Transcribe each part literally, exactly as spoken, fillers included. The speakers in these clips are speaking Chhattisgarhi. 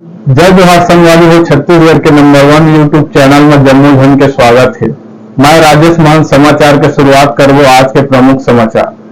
जय जोहार संगवारी हो, छत्तीसगढ़ के नंबर वन YouTube चैनल में जम्मो झन के स्वागत हे। मैं राजेश महंत समाचार के शुरुआत करबो आज के प्रमुख समाचार।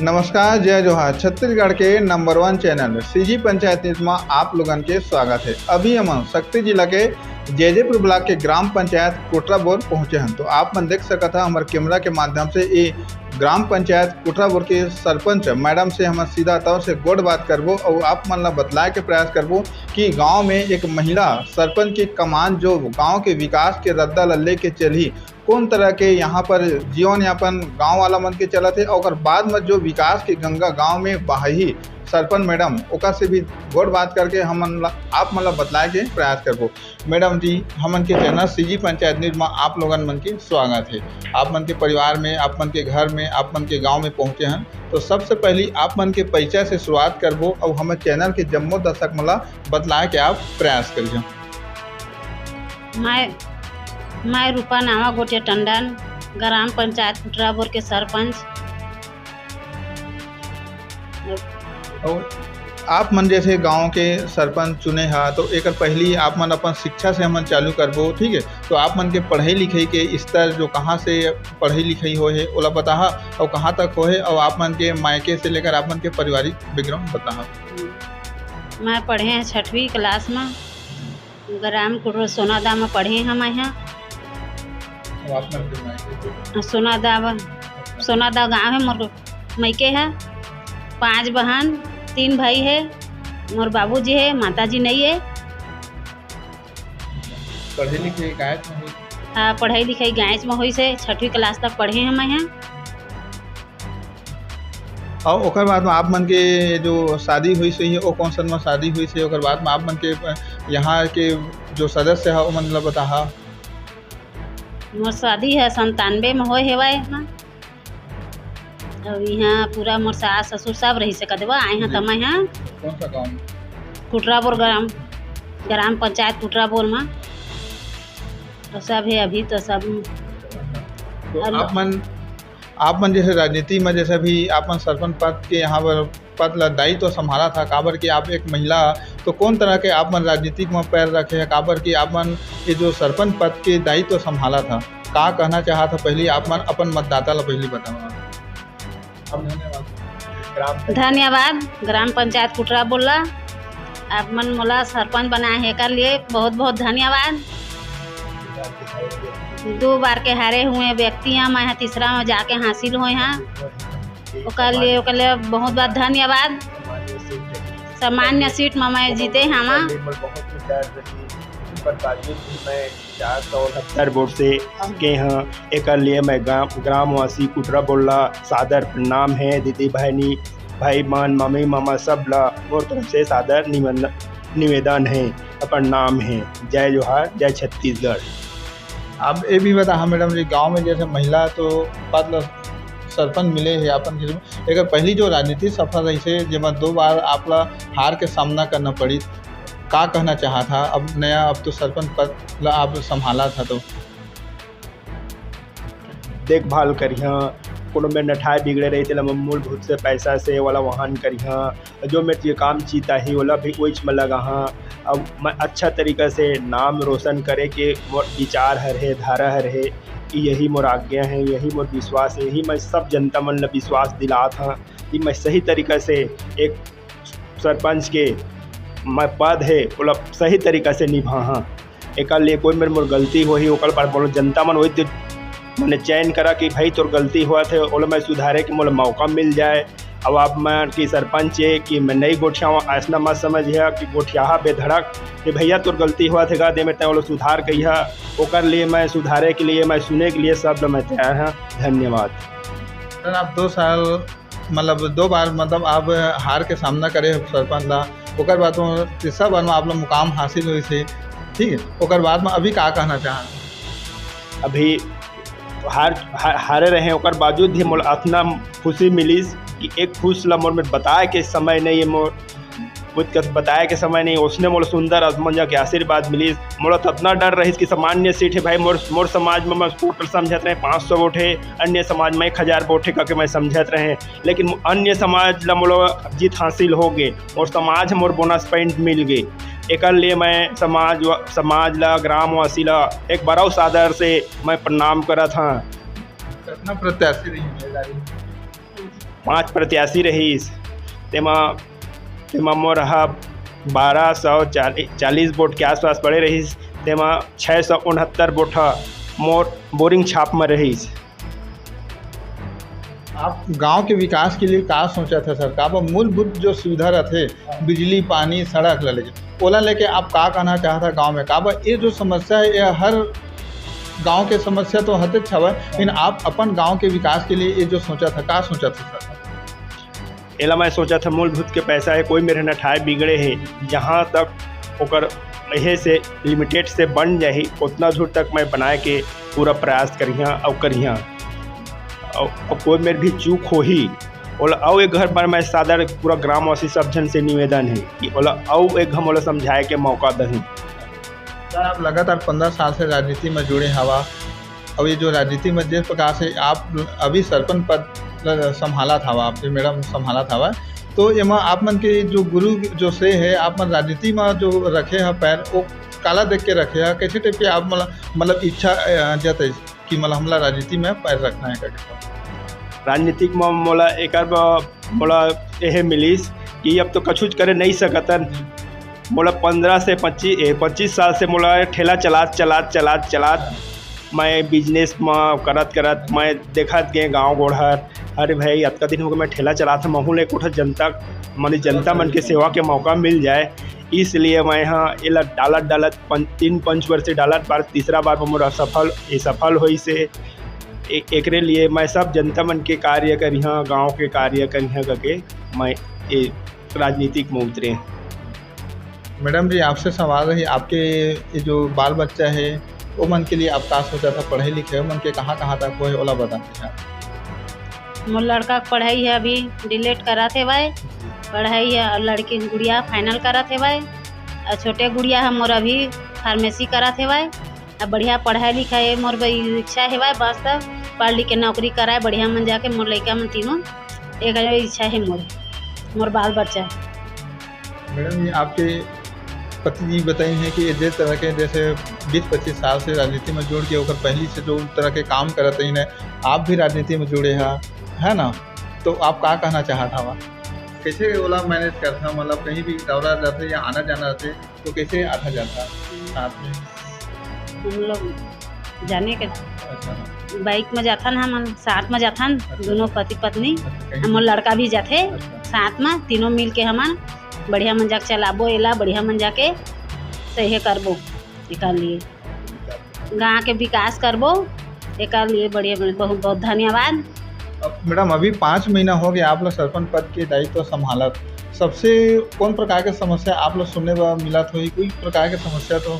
नमस्कार, जय जोहार। छत्तीसगढ़ के नंबर वन चैनल सीजी पंचायत न्यूज में आप लोगन के स्वागत है। अभी हमन सक्ती जिला के जैजेपुर ब्लॉक के ग्राम पंचायत कोटराबोर पहुंचे हन। तो आप मन देख सकत हा हमर कैमरा के माध्यम से ये ग्राम पंचायत कोटराबोर के सरपंच मैडम से हमन सीधा तौर से गोठ बात करबो और आप मन ला बतलाए के प्रयास करबो कि गांव में एक महिला सरपंच की कमान जो गांव के विकास के रद्दा ला लेके चलही, कौन तरह के यहाँ पर जीवन यापन गांव वाला मन के चलत हे, और ओकर बाद में जो विकास के गंगा गांव में बहाही सरपंच मैडम, ओकर से भी गोठ बात करके हमन ला, आप मन ला बतलाए के प्रयास करबो। मैडम जी, हमन के चैनल सीजी पंचायत न्यूज में आप लोगन मन के स्वागत है। आप मन के परिवार में, आप मन के घर में, आप मन के गांव में पहुंचे हन, तो सबसे पहली आप मन के परिचय से शुरुआत करबो और हमर चैनल के जम्मो दर्शक मन ला बतलाए के आप प्रयास करिए। मैं, मैं रूपा नावा गोटिया टंडन, ग्राम पंचायत कुटराबोर के सरपंच। और आप मन जैसे गांव के सरपंच चुने हा, तो एकर पहली आप मन अपन शिक्षा से हमन चालू करबो, ठीक है? तो आप मन के पढ़ाई लिखाई के स्तर जो कहाँ से पढ़ाई लिखाई होए हे, ओला बताहा, और कहाँ तक होए हे, और आप मन के मायके से लेकर आप मन के पारिवारिक बैकग्राउंड बताहा। मैं पढ़े हैं छठवीं क्लास में, ग्राम कुटरो सोनादा में पढ़े हैं मैं यहाँ। अब आप मन के मायके से? सोनादा ब-, सोनादा गांव है मोर मायके है। पांच बहन, तीन भाई है। मोर बाबूजी है, माताजी नहीं है। पढ़े लिखे गायत में हुई? हाँ, पढ़ाई लिखाई गायच में हुई से छठवीं क्लास तक पढ़े हैं मैं यहाँ। और ओकर बाद में आप मन के जो शादी हुई सही है, वो कौन सन में शादी हुई सही, ओकर बाद में आप मन के, अ, यहाँ के जो सदस्य है, वो मन ला बताहा। मोर शादी है संतानवे में होए हेवय ना। अब यहाँ पूरा मोर सास ससुर सब रही से कदवा आए हैं जी। तब मैं यहाँ कौन सा गाँव में? कुटराबोर ग्राम, ग्राम पंचायत कुटराबोर में। तो सब है अभी तो सब। तो अल- आप मन, आप मन जैसे राजनीति में जैसे भी आप मन सरपंच पद के यहाँ पर पद ला दायित्व संभाला था, काबर कि आप एक महिला, तो कौन तरह के आप मन राजनीतिक में पैर रखे हैं, काबर कि आप मन ये जो सरपंच पद के दायित्व संभाला था, का कहना चाहत हा, पहली आप मन अपन मतदाता ला पहली बतावा। अब धन्यवाद। ग्राम पंचायत। धन्यवाद, ग्राम पंचायत कुटराबोर ला, आप मन मोला सरपंच बनाए हे, एकर लिए बहुत बहुत धन्यवाद। दो बार के हारे हुए व्यक्ति हैं, मैं यहाँ तीसरा में जाके हासिल होए हैं, ओकर लिए, ओकर लिए बहुत बहुत धन्यवाद। सामान्य सीट में मैं जीते हमा। बहुत ही डर रही, पर बावजूद भी मैं चार सौ सत्तर वोट से आगे हं। एकर लिए मैं ग्राम, ग्रामवासी कुटराबोर ला सादर प्रणाम हे। दीदी बहनी, भाई बहन, मम्मी मामा सब ला मोर तरफ से सादर निमन-, निवेदन हे, प्रणाम हे। जय जोहार, जय छत्तीसगढ़। अब ये भी बताहा मैडम जी, गांव में जैसे महिला तो पद ला सरपंच मिले हे अपन क्षेत्र में, एकर पहली जो राजनीतिक सफर रहिसे, जेमा दो बार आप ला हार के सामना करना पड़ी, का कहना चाहत हा? अब नया, अब तो सरपंच पद ला आप संभालत हा, तो देखभाल करिहा, कोनो मेर नठाय बिगड़े रही, तेला मैं मूलभूत से पैसा से ओला वहन करिहा, जो मेर ये काम चीता ही, ओला भी ओइच में लगाहा। अब मैं अच्छा तरीका से नाम रोशन करे के मोर विचार हर हे, धारा हर हे, कि यही मोर आज्ञा हे, यही मोर विश्वास हे, यही मैं सब जनता मन ला विश्वास दिलात हा कि मैं सही तरीका से एक सरपंच के मैं पद हे, ओला सही तरीका से निभाहा। एकर लिए कोई मेर मोर गलती होही, ओकर बर बोलो, जनता मन वही तो मने चयन करा कि भाई तोर गलती होवत हे, ओला मैं सुधारे के मोला मौका मिल जाए। अब आप मन की सरपंच हे कि मैं नहीं गोठियावा, ऐसना मत समझिया कि गोठियाहा बेधड़क कि भैया तोर गलती होवत हे गा, दे में तैं ओला सुधार कहिया, ओकर लिए मैं सुधारे के लिए, मैं सुने के लिए सब मैं तैयार हूँ। धन्यवाद। सर, आप दो साल मतलब दो बार मतलब आप हार के सामना करे हो सरपंच ला, ओकर बाद में तीसरा बार में आप ला मुकाम हासिल होइस हे, ठीक है, ओकर बाद में अभी का कहना चाहत? अभी हार, हा-, हारे रहे, ओकर बावजूद भी मोला अतना खुशी मिलिस कि एक खुश ला मोर में बताए के समय नहीं है। मोर खुद कस बताए के समय नहीं, ओसने मोला सुंदर आत्मन जाके आशीर्वाद मिलिस। मोला तो अतना डर रहिस कि सामान्य सीट है भाई, मोर मोर समाज में मैं टोटल समझत रहे पाँच सौ वोट है, अन्य समाज में एक हजार वोट है करके मैं समझत रहे, लेकिन अन्य समाज ला मोला जीत हासिल हो गए। मोर समाज मोर बोनस पॉइंट मिल गए। एकर लिए मैं समाज समाज ला, ग्रामवासी ला एक बड़ा सादर से मैं प्रणाम करत हाँ। कितना प्रत्याशी रही? पाँच प्रत्याशी रहीस, तेमा तेमा मोर ह बारह सौ चालीस वोट के आसपास पड़े रहीस, तेमा छः सौ उनहत्तर वोट ह मोर बोरिंग छाप में रहीस। आप गांव के विकास के लिए का सोचत हे सर? का बर मूलभूत जो सुविधा रथे, बिजली, पानी, सड़क ल लेके, ओला लेके आप का कहना चाहत हे गांव में? का बर ये जो समस्या है, ये हर गांव के समस्या तो हतेच हवय, लेकिन आप अपन गांव के विकास के लिए ये जो सोचत हे, का सोचत हे सर? एला मैं सोचत हे मूलभूत के पैसा है, कोई मेरे न ठाए बिगड़े है, जहाँ तक ओकर एहे से लिमिटेड से बन जाही, उतना दूर तक मैं बनाए के पूरा प्रयास करिहा अउ करिहा। अउ, अउ कोई मेर भी चूक होही, ओला अउ एक घर पर मैं सादर पूरा ग्रामवासी सब झन से निवेदन है कि ओला अउ एक घम ओला समझाए के मौका दही। सर, आप लगातार पंद्रह साल से राजनीति में जुड़े हवा, अउ ये जो राजनीति में जिस प्रकार से आप अभी सरपंच पद ल-, संभालत हवा, आपके मैडम संभालत हवा, तो एमा आप मन के जो गुरु जो से है, आप मन राजनीति में जो रखे हैं पैर, वो काला देख के रखे हैं, कैसे टाइप के आप मतलब, मतलब इच्छा, अ, जतई कि मतलब हमला राजनीति में पैर रखना है करके? राजनीतिक में मोला एकर ब-, मोला एहे मिलिस कि अब तो कछुच करे नहीं सकतन। मोला पंद्रह से पच्चीस, ए, पच्चीस साल से मोला ठेला चलात, चलात, चलात, चलात मैं बिजनेस म करत, करत मैं देखत गए गाँव गोड़हर, अरे भाई, अतका दिन हो गए मैं ठेला चलात हूँ, महूँ ले एक ठो जनता, माने जनता मन के सेवा के मौका मिल जाए, इसलिए मैं ह एला डालत, डालत पं-, तीन पंच वर्ष से डालत बार तीसरा बार में मोर असफल, ये सफल होइस हे। ए-, एकरे लिए मैं सब जनता मन के कार्य करिहा, गाँव के कार्य करिहा करके मैं ये राजनीतिक में उतरे। मैडम जी, आपसे सवाल रही, आपके ये जो बाल बच्चा है, वो मन के लिए आप का सोचा था, पढ़े लिखे, वो मन के कहाँ, कहाँ तक होए, ओला बताते हैं। मोर लड़का के पढ़ाई है अभी डिलेट करत हेवय, पढ़ाई है, और लड़की गुड़िया फाइनल करत हेवय, और छोटे गुड़िया है मोर अभी फार्मेसी करत हेवय। अब बढ़िया पढ़ाई लिखाई मोर ब-, इच्छा हेवय, बस पढ़ लिख के नौकरी कराए, बढ़िया मन जाके मोर लइका मन तीनों, एक इच्छा है मोर, मोर बाल बच्चा। मैडम, ये आपके पति जी बताई हैं कि ये जिस तरह के, जैसे बीस पच्चीस साल से राजनीति में जुड़ के ओकर पहली से जो तरह के काम करत रही हैं, आप भी राजनीति में जुड़े हैं, है ना? तो आप का कहना चाहत हवा? कैसे ओला मैनेज करत हव? मतलब कहीं भी दौरा जाथे या आना जाना रहथे तो कैसे आता जाता साथ में? हम लोग जाने के अच्छा। बाइक में जाथन, हमन साथ में जाथन, अच्छा। दोनों पति पत्नी, अच्छा, कहीं हमर लड़का भी जाथे अच्छा। साथ में, तीनों मिल के हमन बढ़िया मन जाके चलाबो एला, बढ़िया मन जाके सही करबो एकर लिए, गाँव के विकास करबो एकर लिए। बढ़िया, बढ़िया, बहुत बहुत धन्यवाद। अब मैडम, अभी पाँच महीना हो गया आप लोग सरपंच पद के दायित्व संभालत, सबसे कौन प्रकार के समस्या आप लोग सुनने बर मिलत होही? कोई प्रकार के समस्या तो,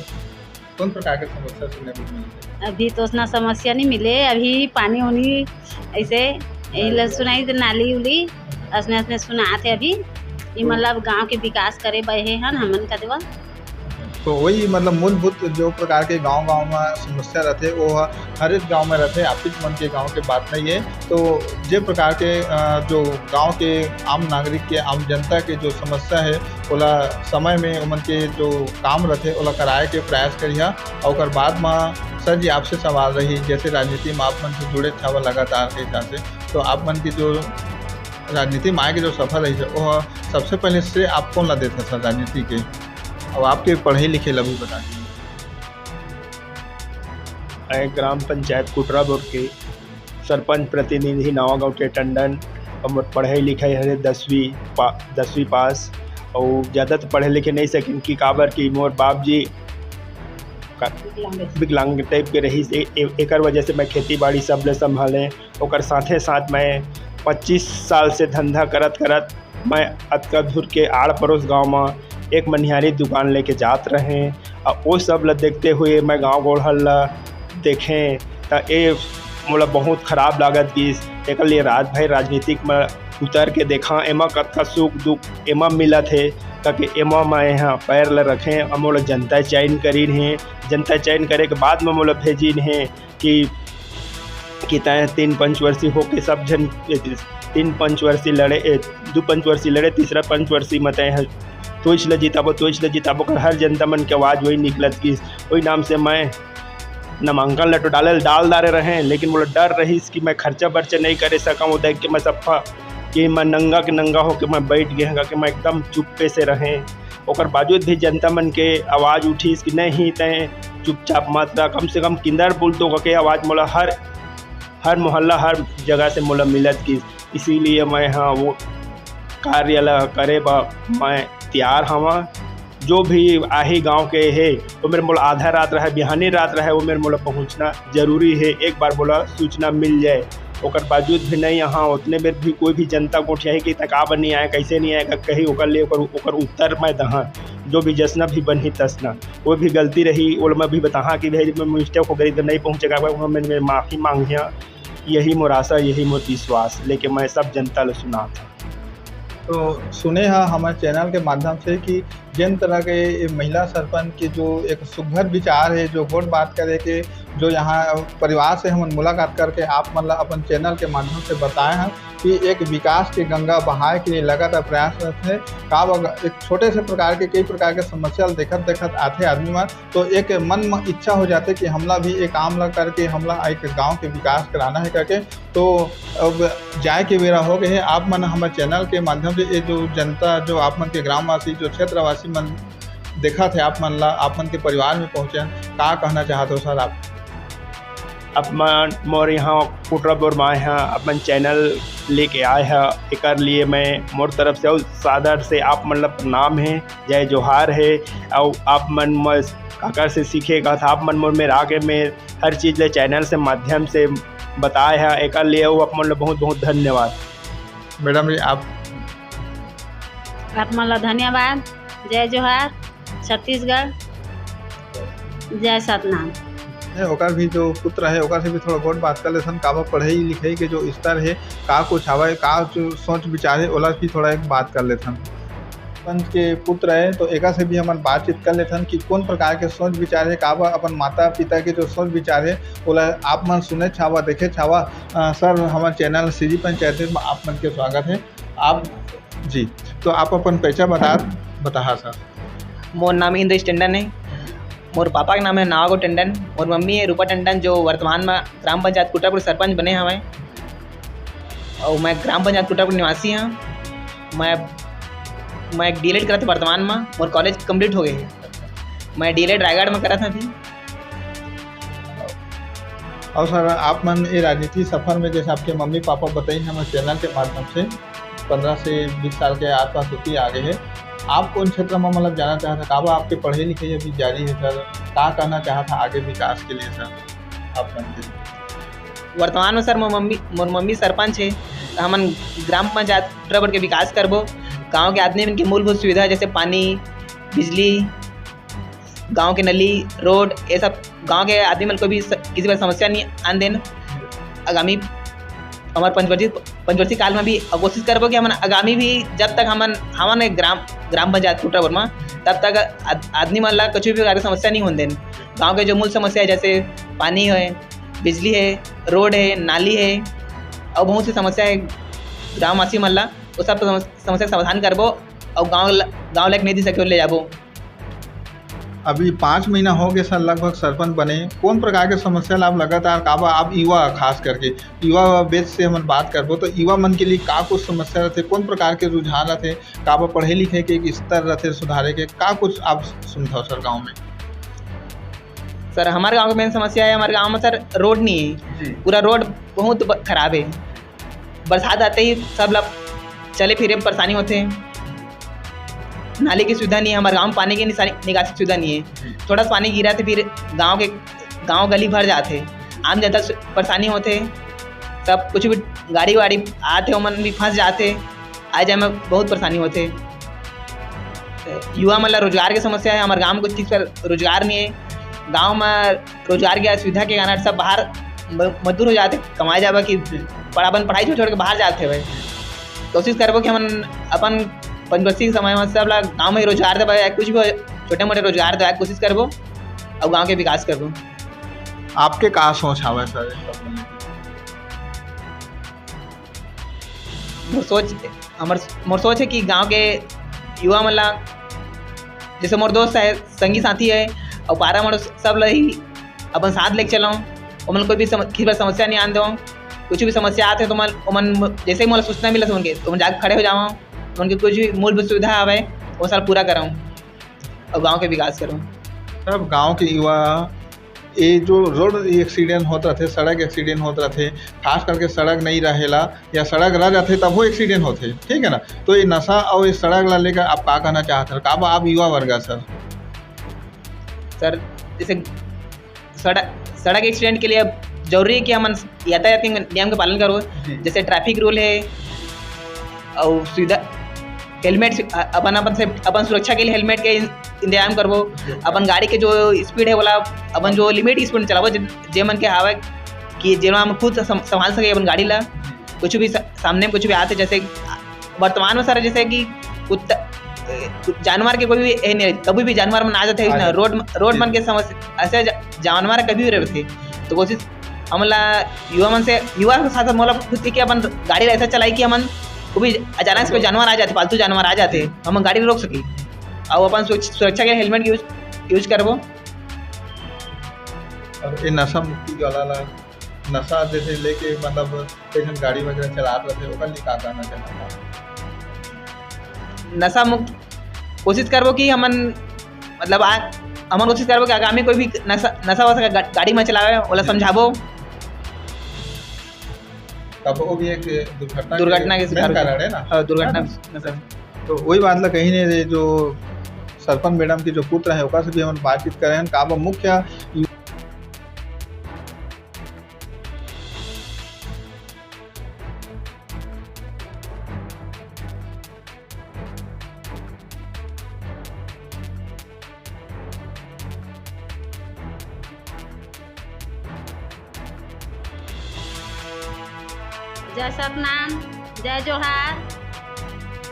कौन प्रकार के समस्या सुनने बर मिलत होही? अभी तो उतना समस्या नहीं मिले, अभी पानी उनी ऐसे यही ला सुनाई दे, नाली उली असने असने सुनात हे अभी। ये मतलब गांव के विकास करे बर हे हन हमन का देवा। तो वही मतलब मूलभूत जो प्रकार के गांव-गांव में समस्या रहथे, वो ह-, हर एक गांव में रहथे, आप मन के गांव के बात नहीं है। तो जे प्रकार के, अ, जो गांव के आम नागरिक के, आम जनता के जो समस्या है, ओला समय में ओमन के जो काम रहथे, ओला कराए के प्रयास करिहा। और ओकर बाद में सर जी आपसे सवाल रही, जैसे राजनीति में आप मन से जुड़े हवा लगातार के हिसाब से, तो आप मन के जो राजनीति में आए के जो सफर रही है, वो सबसे पहले श्रेय आप कौन ला देते सर राजनीति के? अब आपके पढ़े लिखे ला भी बता दीजिए। मैं ग्राम पंचायत कुटरा बोर के सरपंच प्रतिनिधि नवागांव के टंडन, और मोर पढ़ाई लिखाई हरे दसवीं पा-, दसवीं पास, और ज़्यादा तो पढ़े लिखे नहीं सकिन कि काबर कि मोर बाप जी का-, विकलांग। विकलांग टाइप के रही से, ए-, एकर वजह से मैं खेती बाड़ी सब ले संभाले। ओकर साथे साथ मैं पच्चीस साल से धंधा करत करत मैं अतका दूर के आड़ पड़ोस गांव म एक मनिहारी दुकान लेके जात रहें। अउ ओ सब ल देखते हुए मैं गांव गोड़हर ल देखें, त ए मोला बहुत खराब लागत गिस। एकर लिए रात भर राजनीतिक म उतर के देखा, एमा कतका सुख दुख एमा मिलत हे। कके एमा मैं ह पैर ल रखें, अउ मोला जनता चयन करिन हे। जनता चयन करे के बाद म मोला भेजिन हे कि, कि तैं तीन पंचवर्षी होके सब झन, तीन पंचवर्षी लड़े, ए, दू पंचवर्षी लड़े, तीसरा पंचवर्षी म तैं ह तोइच ल जिताबो, तोइच ल जिताबो कर हर जनता मन के आवाज वही निकलत गिस। वही नाम से मैं नामांकन ल तो डाले ल डाल डारे रहें, लेकिन मोला डर रहिस कि मैं खर्चा बर्चा नहीं करे सकंव। वो देख के मैं सफा कि मैं नंगा के नंगा होके मैं बैठ गए हंव, कि मैं एकदम चुप्पे से रहें। ओकर बावजूद भी जनता मन के आवाज उठिस कि नहीं, तैं चुपचाप मत रह, कम से कम किंदर बोल तो के आवाज मोला हर, हर मोहल्ला, हर जगह से मोला मिलत गिस। इसीलिए मैं ह वो कार्य ल करे बर मैं तैयार हवं। जो भी आही गांव के हे, वो मेर मोला आधा रात रहे, बिहानी रात रहे, वो मेर मोला पहुंचना जरूरी हे। एक बार मोला सूचना मिल जाए, ओकर बावजूद भी नहीं यहाँ, उतने बेर भी कोई भी जनता गोठियाही कि तक काबर नहीं आए, कैसे नहीं आए, कही ओकर ले ओकर, ओकर उत्तर मैं दहा। जो भी जसना भी बनही तसना, वो भी गलती रही, ओला मैं भी बताहा कि भाई मैं मिस्टेक हो गई तो नहीं पहुँचेगा, मैं, मैं माफ़ी मांगिया। यही मोर आशा, यही मोर विश्वास लेके मैं सब जनता ल सुनात हूँ। तो सुने हा हमारे चैनल के माध्यम से कि जिन तरह के ये महिला सरपंच के जो एक सुघर विचार है, जो गोठ बात करे के, जो यहाँ परिवार से हमन मुलाकात करके आप मन ला अपन चैनल के माध्यम से बताए हैं कि एक विकास के गंगा बहाए के लिए लगातार प्रयासरत है। का बग-, एक छोटे से प्रकार के कई प्रकार के समस्या ल देखत देखत आथे आदमी मन, तो एक मन म इच्छा हो जाथे कि हमला भी एक काम ला करके हमला एक गांव के विकास कराना है करके। तो अब जाए के बेरा हो गए है। आप मन हमर चैनल के माध्यम से ये जो जनता, जो आप मन के ग्रामवासी, जो क्षेत्रवासी मन देखत है आप मन ला, आप मन के परिवार में पहुँचे, का कहना चाहत हो सर आप? आप मन मोर यहाँ कुटरा बोर में आए हैं, अपन चैनल लेके आए हैं, एकर लिए मैं मोर तरफ से और सादर से आप मन ला प्रणाम है, जय जोहार है। और आप मन मोर काकर से सीखे का था, आप मन मोर मेर आके मैं हर चीज ले चैनल से माध्यम से बताए हैं, एकर लिए वो आप मन ला बहुत बहुत धन्यवाद। मैडम जी, आप आप मन ला धन्यवाद। जय जोहार, छत्तीसगढ़, जय सतनाम। ए, ओकर भी जो पुत्र है, ओकर से भी थोड़ा बहुत बात कर लेथन, काबर पढ़ाई लिखाई के जो स्तर है, का कुछ हवय, का जो सोच विचार है, ओला भी थोड़ा एक बात कर लेथन। पंच के पुत्र है, तो एकर से भी हमन बातचीत कर लेथन कि कौन प्रकार के सोच विचार है, काबर अपन माता पिता के जो सोच विचार है, ओला आप मन सुने छावा, देखे छावा। अ, सर, हमर चैनल सीजी पंचायत में आप मन के स्वागत है। आप जी, तो आप अपन परिचय बता, बताहा सर। मोर नाम इंद्रेश टंडन है। मोर पापा के नाम है नावागो टंडन। मोर मम्मी है रूपा टंडन, जो वर्तमान में ग्राम पंचायत कुटरापुर सरपंच बने हवय। और मैं ग्राम पंचायत कुटरापुर निवासी हूँ। मैं, मैं डीएलएड करत वर्तमान में, मोर कॉलेज कंप्लीट हो गए है। मैं डीएलएड रायगढ़ में करत हूँ अभी। और सर, आप मन ये राजनीति सफर में, जैसे आपके मम्मी पापा बताई हैं, हमारे चैनल के माध्यम से पंद्रह से बीस साल के आसपास होती आ गए हैं। आप कौन क्षेत्र में, मतलब, जाना चाहत है? काबर आपके पढ़ाई लिखाई अभी जारी है सर? का करना चाहत है आगे विकास के लिए सर, आप मन के? वर्तमान में सर, मोर मम्मी, मोर मम्मी सरपंच है, तो हमन ग्राम पंचायत कुटरापुर के विकास करबो। गांव के आदमी मन के मूलभूत सुविधा जैसे पानी, बिजली, गांव के नली, रोड, ये सब गांव के आदमी मन कोई भी स-, किसी बार समस्या नहीं आन देन। आगामी हमारे पंचवर्षी, पंचवर्षी काल में भी कोशिश करबो कि हमन आगामी भी, जब तक हमन, हमन एक ग्राम, ग्राम पंचायत कुटरापुर में, तब तक आद-, आदमी मन ला कुछ भी प्रकार की समस्या नहीं होने देन। गांव के जो मूल समस्या है, जैसे पानी है, बिजली है, रोड है, नाली है, और बहुत सी समस्या है ग्रामवासी मन ला, वो सब समस-, समस्या का समाधान करबो और गांव ल-, गांव लायक नहीं दी सके, ले जाबो। अभी पाँच महीना हो गए सर, लगभग सरपंच बने। कौन प्रकार के समस्या ला आप लगातार, काबर आप युवा, खास करके युवा बेस से हमन बात करबो, तो युवा मन के लिए का कुछ समस्या रहते, कौन प्रकार के रुझान रहते, काबर पढ़े लिखे के एक स्तर रहते सुधारे के, का कुछ आप सुनथव सर गांव में? सर, हमारे गांव के मेन समस्या है, हमारे गांव में सर रोड नहीं है। जी। पूरा रोड बहुत ब-, खराब है। बरसात आते ही सब ला चले फिरे में परेशानी होते। नाली की सुविधा नहीं है, हमारे गांव में पानी की निसानी, निकासी की सुविधा नहीं है। जी। थोड़ा सा पानी गिरा तो फिर गांव के, गांव गली भर जाते, आम जनता सु-, परेशानी होते। सब कुछ भी गाड़ी वाड़ी आते, ओमन भी फंस जाते, आए जाए में बहुत परेशानी होते। युवा मन ला रोजगार के समस्या है, हमारे गांव में कुछ ठीक से रोजगार नहीं है। गांव में रोजगार के असुविधा के कारण सब बाहर म-, मजदूर हो जाते, कमाए जाबा कि पढ़ा-, अपन पढ़ाई छोड़, छोड़ के बाहर जाते हुए। कोशिश करबो कि हमन अपन पंचवर्षीय समय में सब ला गांव में रोजगार देवाए, कुछ भी छोटे मोटे रोजगार देवाए कोशिश करबो अउ गांव के विकास करबो। आपके का सोच हवय सर, ये सब में? मोर सोच, हमर, मोर सोच है कि गांव के युवा मन ला, जैसे मोर दोस्त है, संगी साथी है, अउ पारा मन सब ला ही अपन साथ लेके चलूँ। ओमन कोई भी सम-, किसी बार समस्या नहीं आन देवं। कुछ भी समस्या आथे तो मन, ओमन जैसे ही मोला सूचना मिला, ओमन के, ओमन जाके खड़े हो जावं। ओमन के कुछ भी मूलभूत सुविधा हवय, वो सारा पूरा करऊँ अउ गांव के विकास करऊँ। सर, अब गांव के युवा, ये जो रोड एक्सीडेंट होत रथे, सड़क एक्सीडेंट होत रथे, खास करके सड़क नहीं रहेला या सड़क रह जाथे तभो एक्सीडेंट होथे, ठीक है ना? तो ये नशा और ये सड़क ला लेकर आप का कहना चाहत हन? का आप युवा वर्ग है सर? सर, जैसे सड़क, सड़क एक्सीडेंट के लिए अब जरूरी है कि हमन यातायात के नियम के पालन करो, जी। जैसे ट्रैफिक रूल है और सुविधा, हेलमेट से, अ-, अपन, अपन से, अपन सुरक्षा के लिए हेलमेट के इन-, इंतजाम करबो। जी। अपन गाड़ी के जो स्पीड है, ओला अपन जो लिमिट स्पीड में चलाबो, जे, जे मन के हावय कि जेमा हम खुद सम-, संभाल सके अपन गाड़ी ला। जी। कुछ भी सा-, सामने में कुछ भी आथे, जैसे वर्तमान में सर, जैसे कि कुत्ता, ए, जानवर के कोई भी, ए, नहीं, कभी भी जानवर मन आ जाथे, आ ना, जाथे। रोड, रोड जी। मन के समस्या, ऐसे जा-, जानवर कभी भी रहथे। तो कोशिश हमला युवा मन से, युवा के साथ मोला खुद के अपन गाड़ी ऐसा चलाई कि हमन को भी अचानक से कोई जानवर आ जाथे, पालतू जानवर आ जाथे, हम गाड़ी रोक सकी। अउ अपन सुरक्ष-, सुरक्षा के हेलमेट यूज, यूज करबो। और ये नशा मुक्ति वाला ला, नशा जैसे लेके मतलब कई झन गाड़ी वगैरह चलात रथे, ओकर लिए का कहना चाहत हव? नशा मुक्त कोशिश करबो कि हमन, मतलब, आ, हमन कोशिश करबो कि आगामी कोई भी नशा, नशा वशा गा-, गाड़ी में चलावे, ओला जी। समझाबो। कभो भी एक दुर्घटना दुर्घटना के के शिकार main हो जाए। कारण है ना? हाँ, दुर्घटना है ना? नशा। तो वही बात ला कहीं ने, जो सरपंच मैडम के जो पुत्र है, ओकर से भी हमन बातचीत करे हन, का वो मुख्य जय सतनाम, जय जोहार।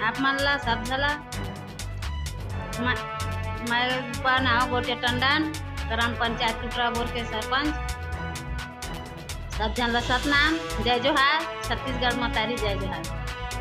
आप मन ला सब झला। मैं, मैं नाव गोटिया टंडन, ग्राम पंचायत टुटराबोर के सरपंच। सब झन ला सतनाम, जय जोहार, छत्तीसगढ़ मतारी जय जोहार।